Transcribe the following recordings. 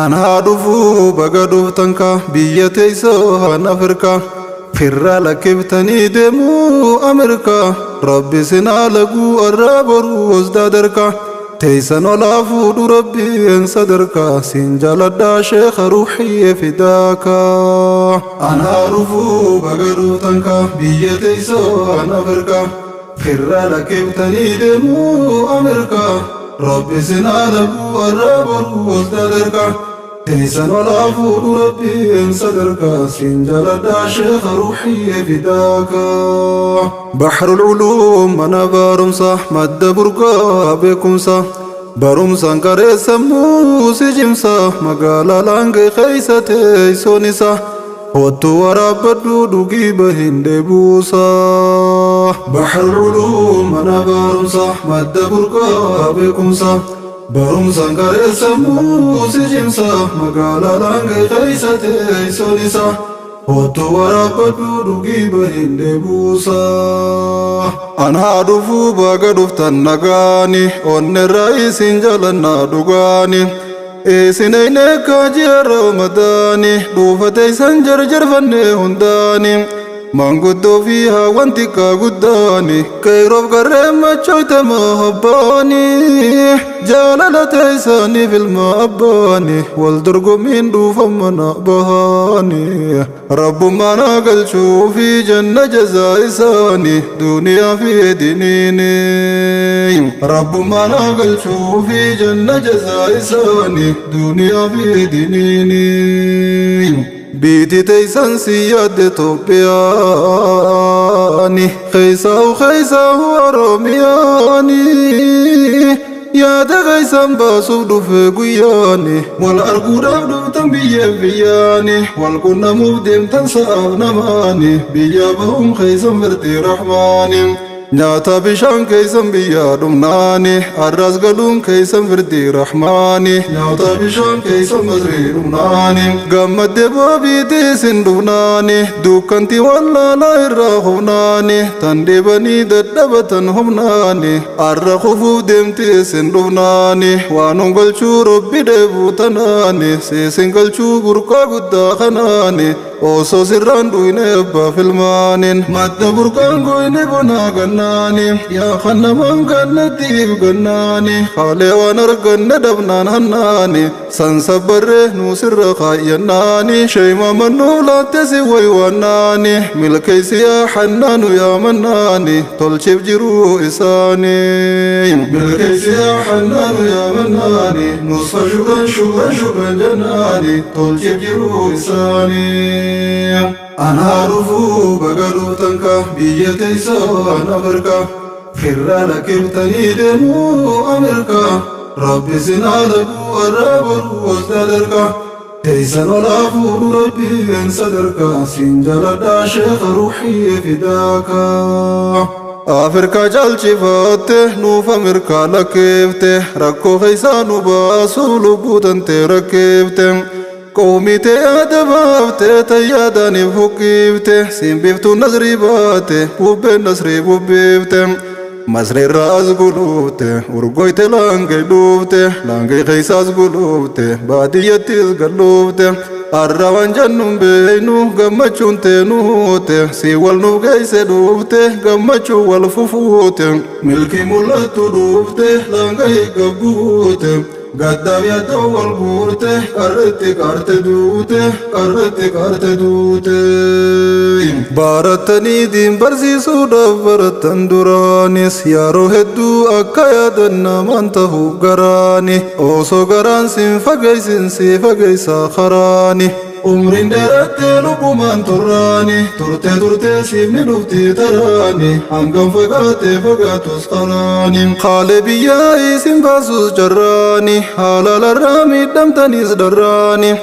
Anaa dhufuu baga dhuftan ka biyya teessoo han Afrikaa firraa lakkiftanii deemuu Ameerikaa Rabbi sinaa laguu arraa boruu osdaa darkaa teessan olaa fuudhu Rabbiin sadarkaa siin jaaladhaa sheekha ruuxiyyee fidaakaa. Anaa dhufuu baga dhuftan ka biyya teessoo han Afrikaa firraa lakkiftanii deemuu Ameerikaa Rabbi sinaa laguu arraa boruu osdaa darkaa teessan olaa fuudhu Rabbiin sadarkaa siin jaaladhaa sheekha ruuxiyyee fidaakaa. بحر العلوم mana barumsa madda burqaa beekumsa barumsaan qaree sammuu si cimsa magaalaa laangee keessa teessoon isaa hottu waraabbadhu dhugii bahin deebuusa. بحر العلوم mana barumsa madda burqaa beekumsa barumsaan qaree sammuu si cimsa magaalaa laangee keessa teessoon isaa hottu waraabbadhu dhugii bahin deebuusa. Anaa dhufuu baga dhuftan nagaani onnerraa isin jalannaa dhugaani. Isin eyne kaji'a Ramadaani dhuufate isan jarjarfanne hundaani. Manguddoo fi haawwan xiqqaa guddaani qeeroof garreen machoyte mahabbaani. Jaalala teessaniif ilma abbaani wal dorgommiin dhuufan mana bahaani. Rabbummaan haa galchuu fi janna jazaa isaani duniyaa fi diniini. Rabbummaan haa galchuu fi janna jazaa isaani duniyaa fi diniini. Biiti teessan si yaadde Toophiyaani keessaahu keessaahu Oromiyaani. Yaada keessan baasuuf dhufe guyyaani wal arguudhaaf dhuftan biyyeef biyyaani wal qunnamuuf deemtan sa'aaf namaani biyya bahuun keessan firtii rahmaani. Nyaata bishaan keessan biyyaa dhumnaani arras galuun keessan firdii rahmaani nyaata bishaan keessan masrii dhumnaani gammadde boobiitii isin dhufnaani dukkanti wallaalaa irraa hufnaani tan dhibanii dadhabatan humnaani arra kufuuf deemti isin dhufnaani waan galchuu Rabbi dheebuu tanaani siisin galchuu burqaa guddaa kanaani osoo sirraan dhuyne abbaa filmaaniin madda burqaan goyne bonaa gannaani yaa kan namaan gannattiif gannaani haalee waan arganne dhabnaan hannaani san sabbarree nuu sirra kaayyannaani sheeyma mannuu laatte si waywaannaani milkeessi yaa hannaanu yaa mannaani tolchiif jiruu isaanii milkeessi yaa hannaanu yaa mannaani nusfa shukran shukran shukran jennaani tolchiif jiruu isaanii. Anaa dhufuu baga dhuftan ka biyya teessoo an Afrikaa firraa lakkiftanii deemuu Ameerikaa Rabbi sinaa laguu arraa boruu osdaa darkaa teessan olaa fuudhu Rabbiin sadarkaa siin jaladhaa sheekha ruuxiyyee fidaakaa. Afrikaa caalchifatte nuuf Ameerikaa lakkeefte rakkoo keessaa nu baasuuf lubbuu tantee rakkeefte. Qoomitee yaada baafte tayyaadaniif huqqifte simbiftuu nasrii baate bubbeen nasrii bubbiifte masriirraa as guluufte urgoyte laangee dhuufte laangee keessaas guluufte baadiyyattis galluufte arra waan jennuun beeynu gammachuun teenuute si wal nuuf geesse dhuufte gammachuu wal fufuute milkii mul'attu dhuufte laanga higgabbuute gaddaaf yaaddoo wal guurte qarretti qarte duute qarretti qarte duute. Barattanii diin barsiisuudhaaf barattan duraanis yeroo hedduu akka yaadan namaan ta'u garaani osoo garaan siin fageessin si fageessa karaani. Umriin dheerattee lubbumaan turraani turte turte siifni dhufti taraani hangam fagaate fagaatus karaani. Haalee biyyaa isin baasus carraani haalalarraa miidhamtanis dharraani.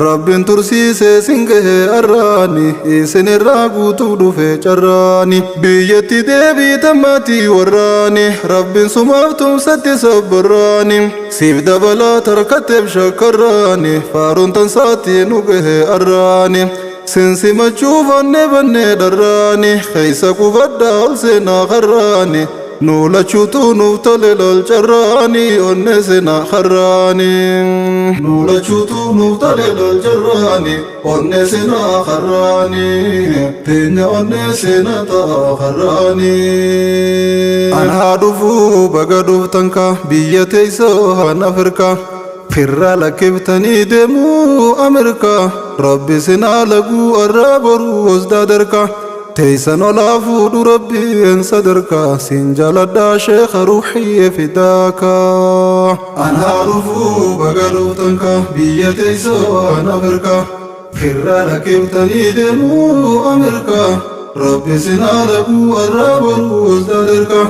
Rabbiin tursiisee sin gahee arraani isin irraa guutuuf dhufe carraani. Biyyatti deebiitan maatii warraani Rabbiin sumaaf tumsatti sabbarraani. Siif dabalaa tarkatteef shakkarraani faaruun tansaatti nu gahee arraani. Sinsimachuuf onnee bannee dharraani keessa qubadhaa ol seenaa karraani. Nu lachuutu nuuf tole lol carraani onne seenaa harraani. Nu lachuutu nuuf tole lol carraani onne seenaa harraani. Teenya onne seenaa ta'a harraani. An haa dhufuu baga dhuftan ka biyya teessoo han Afrikaa. Firraa lakkiftanii deemuu Ameerikaa. Rabbi sinaa laguu arraa boruu osdaa darkaa. Teessan olaa fuudhu rabbiin sadarkaa. Siin jaaladhaa sheekha ruuxiyyee fidaakaa. An haa dhufuu baga dhuftan ka biyya teessoo han Afrikaa. Firraa lakkiftanii deemuu Ameerikaa. Rabbi sinaa laguu arraa boruu osdaa darkaa.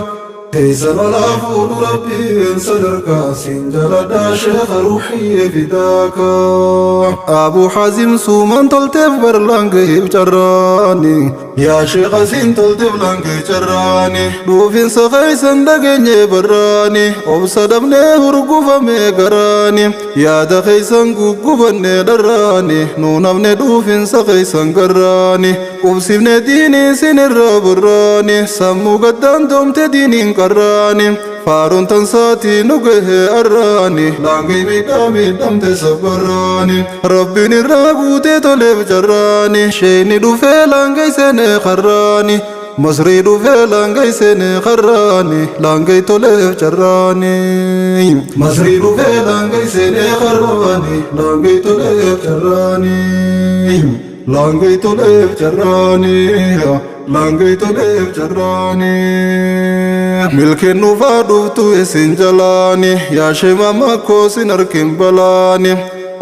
Teessan olaa fuudhu rabbiin sadarkaa. Siin jaaladhaa sheekha ruuxiyyee fidaakaa. Abuu Hazim suuman tolteef barlaan gaheef carraani. Yaa sheekha siin tolteef laangee carraani. Dhuufinsa keessan dhageenye barraani. Obsa dhabnee hurgufame garaani. Yaada keessan guggubanne dharraani. Nuu namne dhuufinsa keessan garraani. Qubsifne diinii sinirra burraani. Sammuu gaddaan doomte diiniin qarraani. Faaruun tansaatii nu gahe arraani. Laangee miidhaa miidhamte sabbarraani. Rabbiin irraa guutee toleef carraani. Sheeni dhufee laangee seenee harraani. Masrii dhufee laangee seenee harraani. Laangee toleef carraani. Masrii dhufee laangee seenee harraani. Laangee toleef carraani. Laangee toleef carraani. Laangee toleef carraani. Milkiin dhufaa dhuftu isin jalaani. Yaa sheema makkoo sin harkin balaani.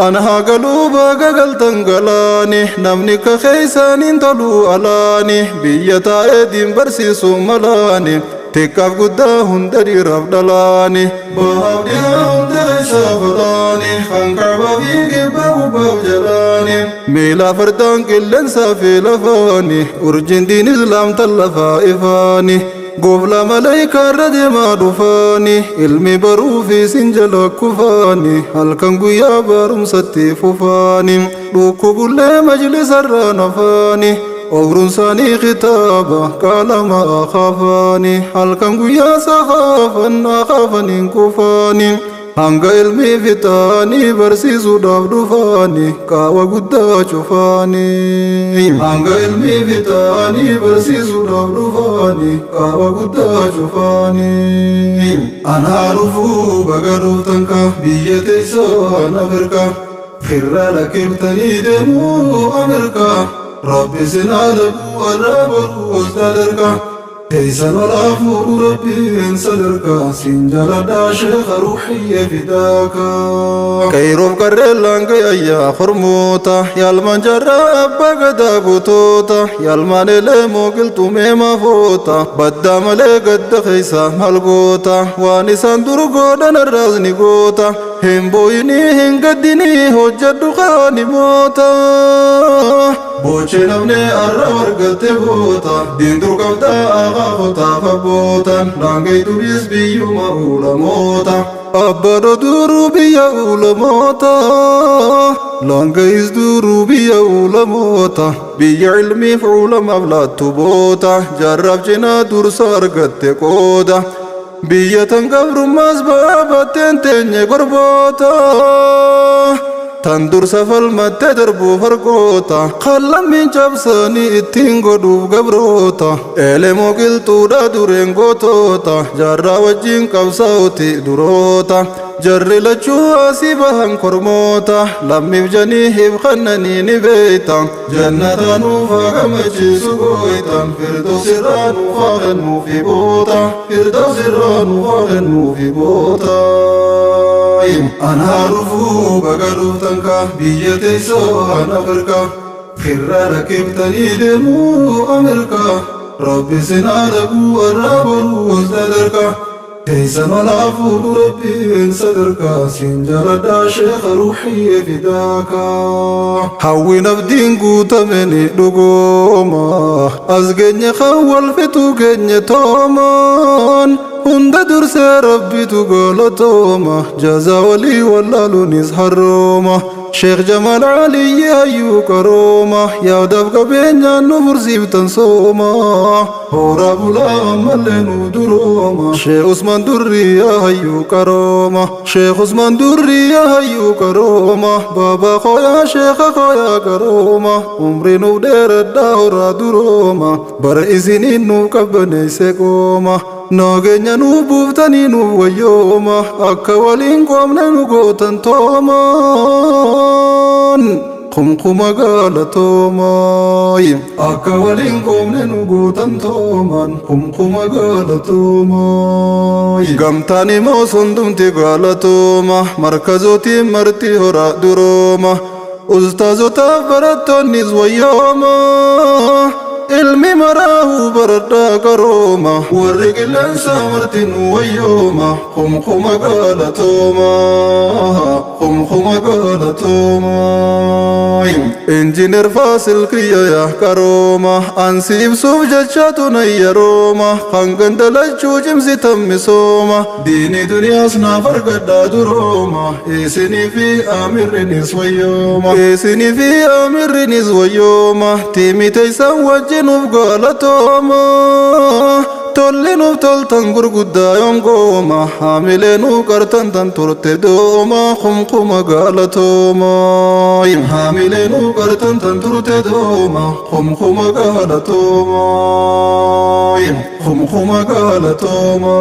An haa galuu baga galtan galaani. Namni ka keessaaniin toluu alaani. Biyya taa'ee diin barsiisu malaani. Xiqqaaf guddaa hunda dhiiraaf dhalaani. Bahaaf dhiyaa hunda keessaa falaani. Kan kaabaa fi kibba gubbaaf jalaani. Miila fardaan qilleensaa fi lafaani. Urjiin diin islaam tan lafaa ifaani. Goofla malaayikaa irra deemaa dhufaani. Ilmi baruu fi sin jala kufaani. Halkan guyyaa barumsatti fufaani. Dhukkubullee majlisarra nafaani. Obruun isaanii kitaaba qalama kafaani. Halkan guyyaa sahaafan akaafaniin kufaani. Hanga ilmi fixaanii barsiisuudhaaf dhufaani qaawa guddaa cufaani. Hanga ilmi fixaanii barsiisuudhaaf dhufaani qaawa guddaa cufaani. An haa dhufuu baga dhuftan ka biyya teessoo han Afrikaa. Firraa lakkiftanii deemuu Ameerikaa. Rabbi sinaa laguu arraa boruu osdaa darkaa. Teessan olaa fuudhu rabbiin sadarkaa. Siin jaaladhaa sheekha ruuxiyyee fidaakaa. Qeyroof qarreen laangee ayyaa hormoota. Yaalmaan jaarraa abbaa gadaa gotoota. Yaalmaan elee mooqiltuu maafoota. Baddaa malee gadda keessa maal goota. Waan isaan dur godhan har'aas ni goota. Hin booyinii hin gaddinii hojjedhu kaani moota. Boche namni arra argatte boota. Diin dur qabdaa akaakotaaf abbootan. Laangee duriis biyyuma ulamoota. Abbadho duruu biyya ulamoota. Laangees duruu biyya ulamoota. Biyya ilmiif ulamaaf laattu boota. Jaarraaf cinaa dursa argatte qooda. Biyya tan gabrummaas baabatteen teenye gorboota. Tan dursa falmattee darbuuf argoota. Qallammiin cabsanii ittiin godhuuf gabroota. Elemoo qilxuudha dureen gootoota. Jaarraa wajjin qabsaa'uti duroota. Jarri lachuu asii bahan kormoota. Lammiif janii hibkannanii ni beeyta. Jannata nuufaa gammachiisu gooytan. Firdaus irraa nuufaa kennuufi boota. Firdaus irraa nuufaa kennuufi boota. An haa dhufuu baga dhuftan ka biyya teessoo han Afrikaa. Firraa lakkiftanii deemuu Ameerikaa. Rabbi sinaa laguu arraa boruu osdaa darkaa. Teessan olaa fuudhu rabbiin sadarkaa. Siin jaaladhaa sheekha ruuxiyyee fidaakaa. Hawwiin abdiin guutame ni dhugooma. As geenye kan wal fixuu keenya toomaan. Hunda dursee rabbitu galatooma. Jazaa walii wallaaluunis harrooma. Sheekh Jamaal Aliyyi hayyuu qarooma, yaadaaf qabeenyaan nu fursiiftan sooma. Horaa bulaa ammallee nu durooma. Sheekh Usmaan Durrii yaa hayyuu qarooma. Sheekh Usmaan Durrii yaa hayyuu qarooma. Baabaa koo yaa sheekha koo yaa qarooma. Umrii nuuf dheeradhaa horaa durooma. Bara isiniin nuuf qabbaneesse qooma. Nageenya nuuf buuftanii nuuf wayyooma. Akka waliin qoomne nu gootan toomaan. Kumkuma galatoomaay. Akka waliin qoomne nu gootan toomaan. Kumkuma galatoomaay. Gamtaan immoo sundumti galatooma. Markazootiin marti horaa durooma. Ustaazotaaf barattoonnis wayyooma. Ilmi maraahuu baradhaa qarooma. Warri qilleensaa marti nu wayyooma. Kumkuma galatooma. Kumkuma galatooma. Injiinar Faasil kiyya yaa qarooma. Ansi ibsuuf jechaatu na yerooma. Kan gandalachuu cimsitan misooma. Diini duniyaas naaf argadhaa durooma. Isinii fi amirrinis wayyooma. Isinii fi amirrinis wayyooma. Tiimi teessan wajjinuuf galatooma. Tolli nuuf toltan gurguddaa yoom gooma. Haamilee nuuf qartan tan turte dooma. Kumkuma galatooma. Haamilee nuuf qartan tan turte dooma. Kumkuma galatooma. Kumkuma galatooma.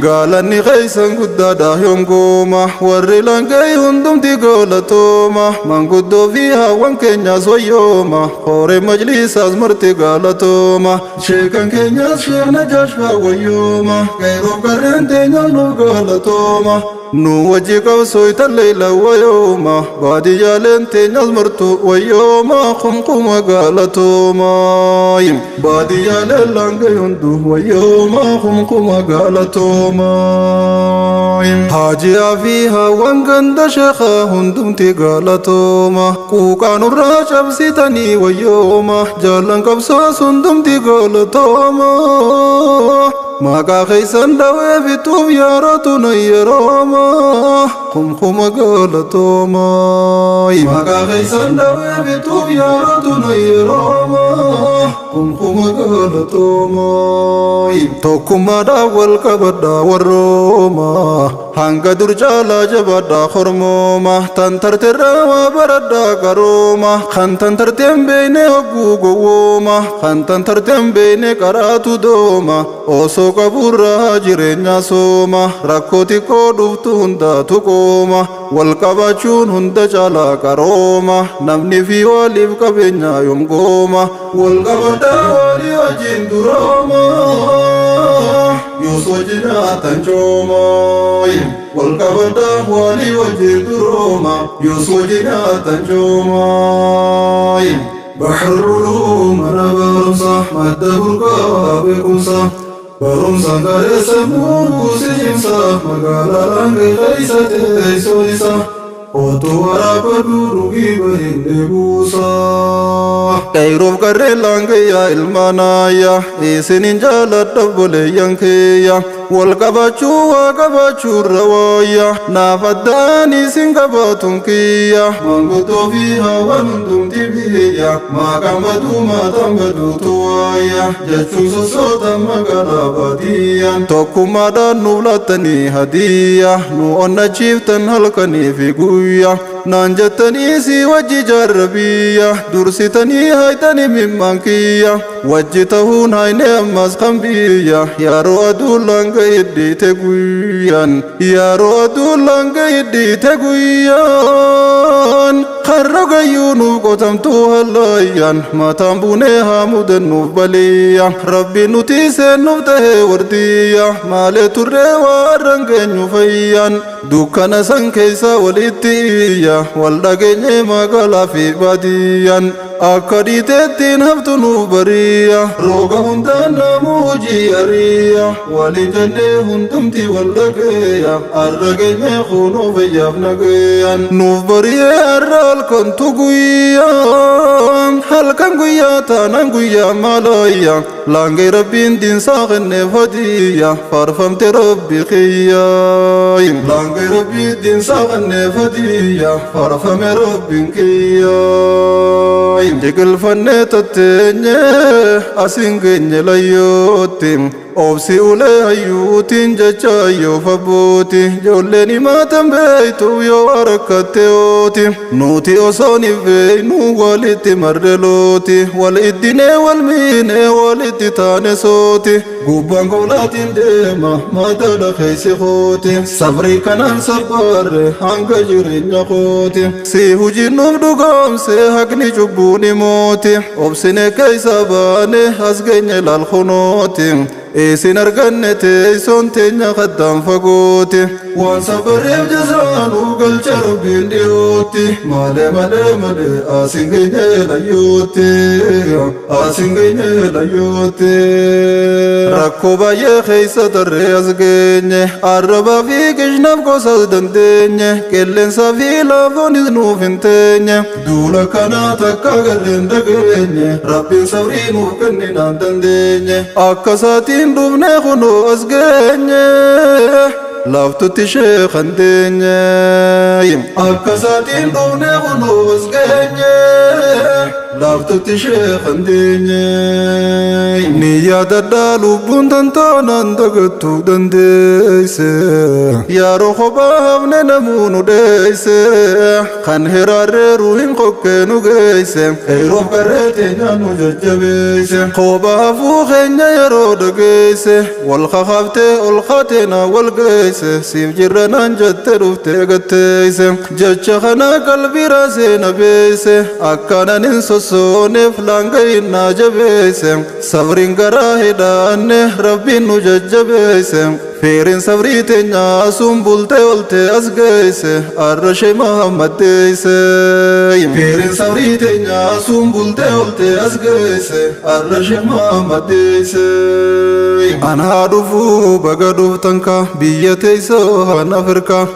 Gaalanni keessan guddaadha yoom gooma. Warri langee hundumti galatooma. Manguddoo fi hawwan keenyaas wayyooma. Hooree majlisaas marti galatooma. Sheekan keenyaas sheekh Najaash faa wayyooma. Qeerroof qarreen teenyaas nuuf galatooma. Nu wajji qabsooytan leeyla wayyooma. Baadiyyaaleen teenyaas martu wayyooma. Kumkuma galatooma. Baadiyyaaleen laangee hundu wayyooma. Kumkuma galatooma. Haajiyaa fi hawwan ganda sheekhaa hundumti galatooma. Quuqaanurraa cabsitanii wayyooma. Jaallan qabsoos hundumti galatooma. Maqaa keessan dhawee fixuuf yerootu na yerooma. Kumkuma galatooma. Maqaa keessan dhawee fixuuf yerootu na yerooma. Kumkuma galatooma. Tokkummaadhaan wal qabadhaa warrooma. Hanga dur caalaa jabaadhaa hormooma. Tan tarteerraa waa baradhaa qarooma. Kan tan tarteen beekne hogguu gowwooma. Kan tan tarteen beekne qaraatu dooma. Osoo qaburraa jireenya sooma. Rakkoo xiqqoo dhuftu hundaatu qooma. Wal qabachuun hunda caalaa qarooma. Namni fi waliif qabeenya yoom gooma. Wal qabadhaa walii wajjin durooma. Yoos wajjin nyaatan cooma. Wal qabadhaa walii wajjin durooma. Yoos wajjin nyaatan cooma. Bahrul Uluum mana barumsa madda burqaa beekumsa. Barumsaan qareessa buusi cimsa magaalaa laangee keessa teessoon isa. Otoo waraabadhu dhugii bahinne buusa. Qeyroof qarreen laangayyaa ilmaanaayya isinin jaaladha obboleeyyan kiyya. Wal qabachuu waa qabachuu irra waayya naaf addaan isin qabaatun kiyya. Manguddoo fi hawwan hundumti biyya maqaan baduu maataan baduutu waayya jechuun sossootan magaalaa baadiyyaan. Tokkummaadhaan nuuf laattanii hadiyya nu onnachiiftan halkanii fi guyya. Naan jettanii si wajji jaarra biyya dursitanii haytanii mimmaan kiyya. Wajji ta'uun hayne ammas kan biyya yeroo aduu langa hidhiite guyyaan. Yeroo aduu langa hidhiite guyyaan. Karra gayyuu nuuf qotamtuu hallayyaan mataan buunee haa mudannuuf baliyya. Rabbi nuti seennuuf tahee wardiyya maalee turree waan geenyu fayyaan. Dukkana san keessa walitti iyya wal dhageenye magaalaa fi baadiyyaan. Akka dhiiteettiin haftu nuuf bariyya. Rooga hundaan namuu hojii ariya. Waliin jennee hundumti wal dhageeya. Arra geenye kunuu fayyaaf nageeyaan. Nuuf bariyee arra halkantu guyyaa. Halkan guyyaa taanaan guyyaa maalayya. Laangee rabbiin diinsaa kenneef hadiyya. Faarfamte rabbi kiyyaa. Hanga rabbii ittiin saaqannee fadiyya faarfame rabbiin kiyya. Jiqilfannee tatteenye asiin geenye layyootti. Obsi ulee hayyuutiin jecha hayyoof abbooti. Ijoolleen himaatan beeytu yoo harkatte ooti. Nuti osoo hin beeynu walitti marre looti. Wal iddinee wal miinee walitti taane sooti. Gubbaan koolaatiin deema mataadha keessi kooti. Sabrii kanaan sabbaarre hanga jireenya kooti. Si hojiin nuuf dhugoomse haqni cubbuun mooti. Obsine keessa baane as geenye laal kunooti. Isin arganne teessoon teenya kaddaan fagooti. Waan sabareef jazaanuu galcha rabbiin dhiyootti. Malee malee malee asin geenye layyootti. Asin geenye layyootti. Rakkoo baay'ee keessa tarree as geenye. Arrabaa fi qishnaaf gosas dandeenye. Qilleensaa fi lafoonis nuuf hin teenye. Duula kanaa takka garreen dhageenye. Rabbiin sabrii nuuf kenninaan dandeenye. Akka isaatiin dhufne kunoo as geenye. Laaftutti ishee kan teenye. Akka isaatiin dhufne kunoo as geenye. Laaftutti ishee kan teenye. Ni yaadadhaa lubbuun tantaanaan dagattuu dandeesse. Yeroo kophaa hafne namuu nu dheeyse. Kan hiraarreeru hin qokkee nu geesse. Eeroof qarree teenya nu jajjabeesse. Kophaa hafuu keenya yeroo dhageesse. Wal kakaaftee ol kaateena wal geesse. Siif jirra naan jette dhuftee gatteesse. Jecha kana qalbii raasee na beeyse. Akkanan hin sossooneef laanga naa jabeesse. Sabriin garaa hidhaanne rabbiin nu jajjabeesse. Feeriin sabrii teenyaa sun bultee oltee as geesse. Arra shee Muhammad deesse. Feeriin sabrii teenyaa sun bultee oltee as geesse. Arra shee Muhammad deesse. Anaa dhufuu baga dhuftan ka biyya teessoo han Afrikaa.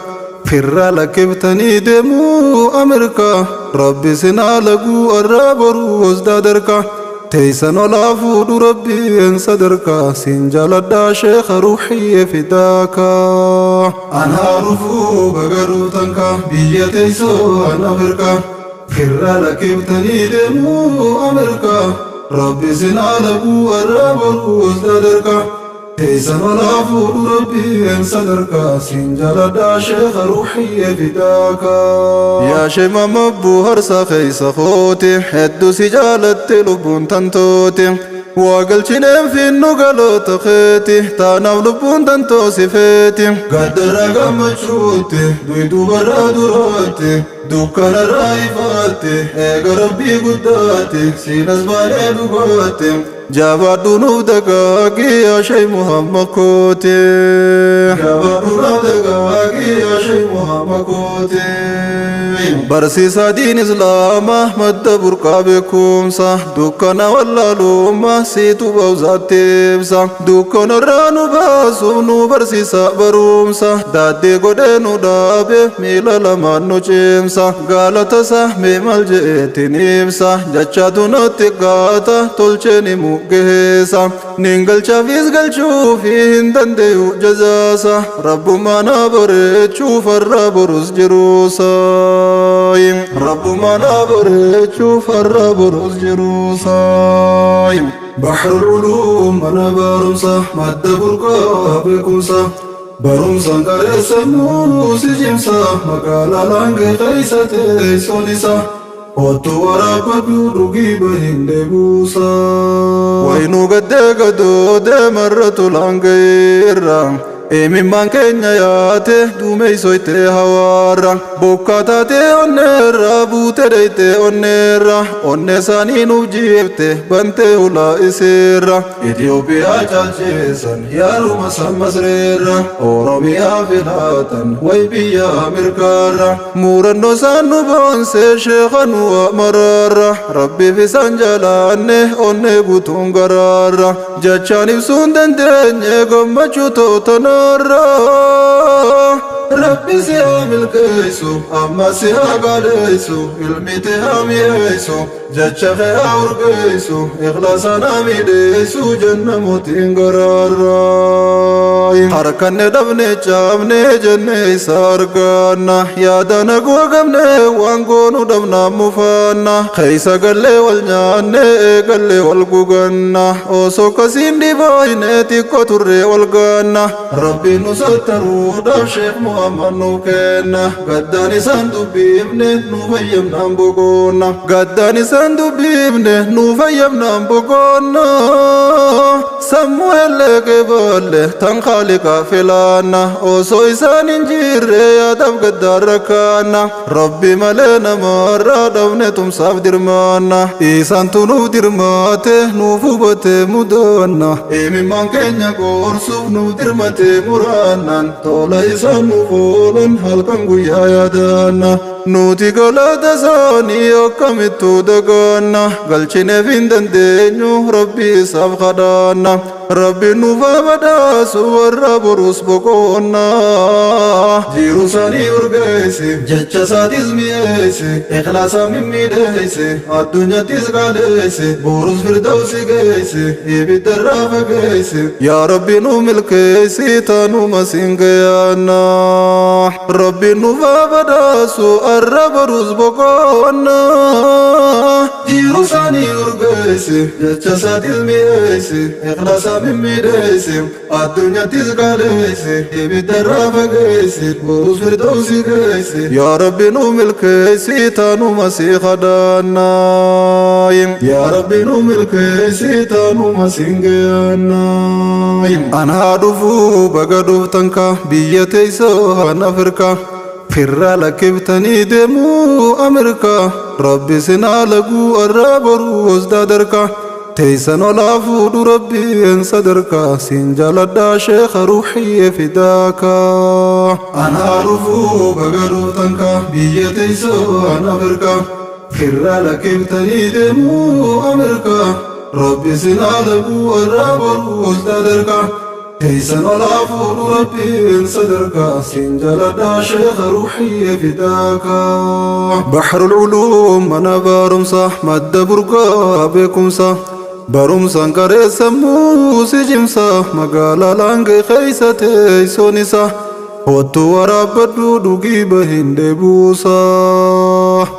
Firra lakkiftanii deemuu Ameerikaa. Rabbi sinaa laguu arraa boruu osdaa darkaa. Teessan olaa fuudhu rabbiin sadarkaa. Siin jaaladhaa sheekha ruuxiyyee fidaakaa. Anaa dhufuu baga dhuftan ka biyya teessoo han Afrikaa. Firra lakkiftanii deemuu Ameerikaa. Rabbi sinaa laguu arraa boruu osdaa darkaa. Teessan olaa fuudhu rabbiin sadarkaa. Siin jaaladhaa sheekha ruuxiyyee fidaakaa. Yaa sheema mabbuu harsa keessa kooti. Hedduu si jaalatte lubbuun tantooti. Waa galchineen finnu galoota keeti. Taanaaf lubbuun tantoo si feeti. Gaddarra gammachuutti duyduubarraa duraatti. Dukkanarraa ifaatti eega rabbii guddaatti. Siinas baanee dhugaatti. Jabaadhu nuuf dagaagii yaa shee Muhammad kooti. Jabaadhu nuuf dagaagii yaa shee Muhammad kooti. Barsiisaa diin Islaamaa madda burqaa beekumsa. Dukkana wallaalummaa siitu bawzaatti ibsa. Dukkanarraa nu baasuuf nu barsiisa barumsa. Daaddee godhee nu dhaabe miila lamaan nu cimsa. Galata isaa mee maal je'eetiin ibsa. Jechaatu natti gaata tolcheen himu geessa. Nin galchaafis galchuufi hin dandeeyu jazaasa. Rabbumaa na bareechuu farra borus jiruusa. Rabbumaa na bareechuu farra borus jiruusa. بحر العلوم mana barumsa madda burqaa beekumsa. Barumsaan qareessammuu si cimsa. Magaalaa laangee keessa teessoon isa. Ottu waraabbadhu dhugii bahin deebuusa. Wayinuu gaddee gadoodee marra tulaan gaheerra. Imimmaan keenya yaate duumeysoytee hawaarra. Bokkaa taatee onneerra buute deeytee onneerra. Onne isaanii nuuf jiifte bantee hulaa iseerra. Itoophiyaa caalcheessan yaaduma san masreerra. Oromiyaa filatan way biyya Ameerikaarra. Murannoo isaan nu boonsee sheekha nu amaraarra. Rabbiif isaan jalaanne onnee guutuun garaarra. Jechaan ibsuu hin dandeenye gammachuu tootanarra. Rabbi si haa milkeessu, amma si haa qaaleessu, ilmi tee haa mi'eessu, jecha kee haa urgeessu, ikhlaasaan haa miidheessu, jenna mootiin garaarraa. Harkanne dhabne caamne jenne isa arganna, yaada nagoogamne waan goonu dhabnaa mufanna, keessa gallee wal nyaanne eegallee wal guganna, osoo kasiin dhibooyne xiqqoo turre wal ganna. Rabbiin nu sattaruudhaaf Sheekh Muhammad nu kenna, gaddaan isaan dubbifne nu fayyamnaan boqonna, gaddaan isaan dubbifne nu fayyamnaan boqonna. Sammuu hellee qeeballe tan khaaliqa filaanna, osoo isaan hin jirre yaadaaf gaddaan rakkaanna. Rabbi malee namarraa dhabne tumsaaf dirmaanna, isaantu nuuf dirmaate nuuf hubate mudanna, imimmaan keenya gorsuuf nuuf dirmate muraannan, tola isaan nuuf oolan halkan guyyaa yaadaanna. Nuti galata isaanii akkamittuu dagaanna, galchineef hin dandeenyu, Rabbi isaaf kadhaanna. Rabbi nuuf haa badhaasu warra borus boqonna. Jiru isaanii urgeesse, jecha isaatis mi'eesse, ikhlaasa mimmiidheesse, addunyaattis qaaleesse, borus firdawsi geesse, ibiddarraa fageesse. Yaa Rabbi nu milkeessi tanuma siin gayaanna. Rabbi nuuf haa badhaasu arra borus boqonna. Jiru isaanii urgeesse, jecha isaatis mi'eesse, ikhlaasa mimmiidheesse, addunyaattis qaaleesse, ibiddarraa fageesse, borus firdawsi geesse. Yaa Rabbi nu milkeessi tanuma si kadhaanna. Yaa Rabbi nu milkeessi tanuma siin gayaanna. Anaa dhufuu baga dhuftan ka biyya teessoo han Afrikaa. Firraa lakkiftanii deemuu Ameerikaa, Rabbi sinaa laguu arraa boruu osdaa darkaa. Teessan olaa fuudhu Rabbiin sadarkaa, siin jaaladhaa sheekha ruuxii fidaaka. Anaa dhufuu baga dhuftan ka biyya teessoo han Afrikaa. Firraa lakkiftanii deemuu Ameerikaa, Rabbi sinaa laguu arraa boruu osdaa darkaa. Teessan olaa fuudhu Rabbiin sadarkaa, siin jaaladhaa sheekha ruuxii fidaaka. Bahrul Uluum mana barumsa, madda burqaa beekumsa, barumsaan qaree sammuu si cimsa, magaalaa laangee keessa teessoon isa. Hottu waraabbadhu dhugii bahin deebuusa.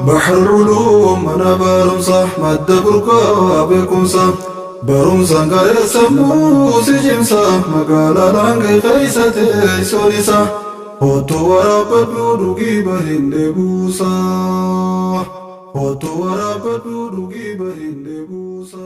Bahrul Uluum mana barumsa, madda burqaa beekumsa, barumsaan qaree sammuu si cimsa, magaalaa laangee keessa teessoon isa. Hottu waraabbadhu dhugii bahin deebuusa. Hottu waraabbadhu dhugii bahin deebuusa.